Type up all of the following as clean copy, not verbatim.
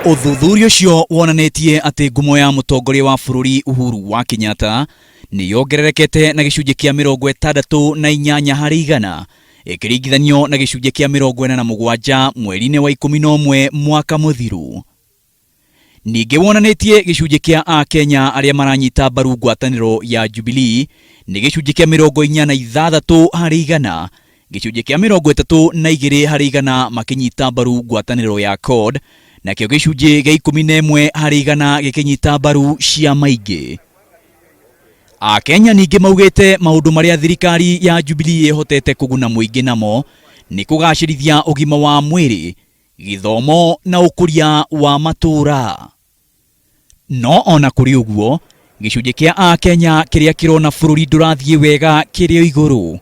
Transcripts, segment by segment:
Ũthuthuria ũcio wonanĩtie atĩ ngumo ya mũtongoria wa bũrũri Uhuru wa Kenyatta nĩ yongererekete na gĩcunjĩ kĩa 68 harĩ igana ĩkĩringithanio na gĩcunjĩ kĩa 47 mweri-inĩ wa 11 mwaka mũthiru. Ningĩ wonanĩtie gĩcunjĩ kĩa Akenya arĩa maranyita mbaru ngwatanĩro ya Jubilee nĩ gĩcunjĩ kĩa 46 harĩ igana, gĩcunjĩ kĩa 32 harĩ igana makĩnyita mbaru ngwatanĩro ya CORD, nakĩo gĩcunjĩ gĩa 11 harĩ igana gĩkĩnyita mbaru ciama ingĩ. Akenya ningĩ maugĩte maũndũ marĩa thirikari ya Jubilee ĩhotete kũguna mũingĩ namo nĩ kũgacĩrithia ũgima wa mwĩrĩ, gĩthomo na ũkũria wa matũũra. No ona kũrĩ ũguo, gĩcunjĩ kĩa Akenya kĩrĩa kĩrona bũrũri ndũrathiĩ wega kĩrĩ o igũrũ.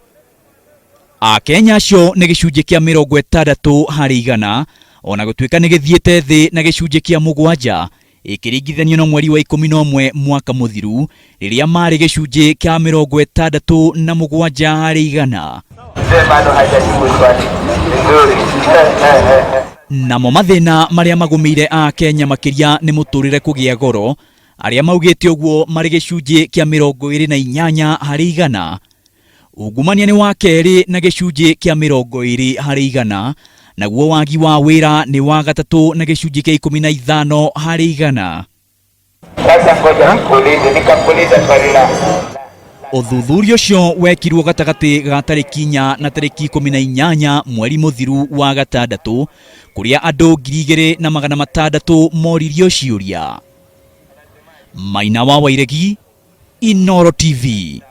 Akenya acio nĩ gĩcunjĩ kĩa 60 harĩ igana, ona gũtuĩka nĩ gĩthiĩte thĩ na gĩcunjĩ kĩa 7 ĩkĩringithanio na mweri wa 11 mwaka mũthiru rĩrĩa marĩ gĩcunjĩ kĩa 67 harĩ igana. Mzee bado hajajibu swali vizuri. Namo mathĩna marĩa magũmĩire Akenya makĩria nĩ mũtũrĩre kũgĩa goro, arĩa maugĩte ũguo marĩ gĩcunjĩ kĩa 28 harĩ igana. Ungumania nĩ wa kerĩ na gĩcunjĩ kĩa 20 harĩ igana, naguo wagi wa wĩra nĩ wa gatatũ na gĩcunjĩ kĩa 15 harĩ igana. Sasa ngoja nikuulize, nikakuuliza swali la Ũthuthuria ũcio wekirwo gatagatĩ ga tarĩki 4 na tarĩki 18 mweri mũthiru wa gatandatũ, kũrĩa andũ 2,600 moririo ciũria. Maina wa Wairegi, Inooro TV.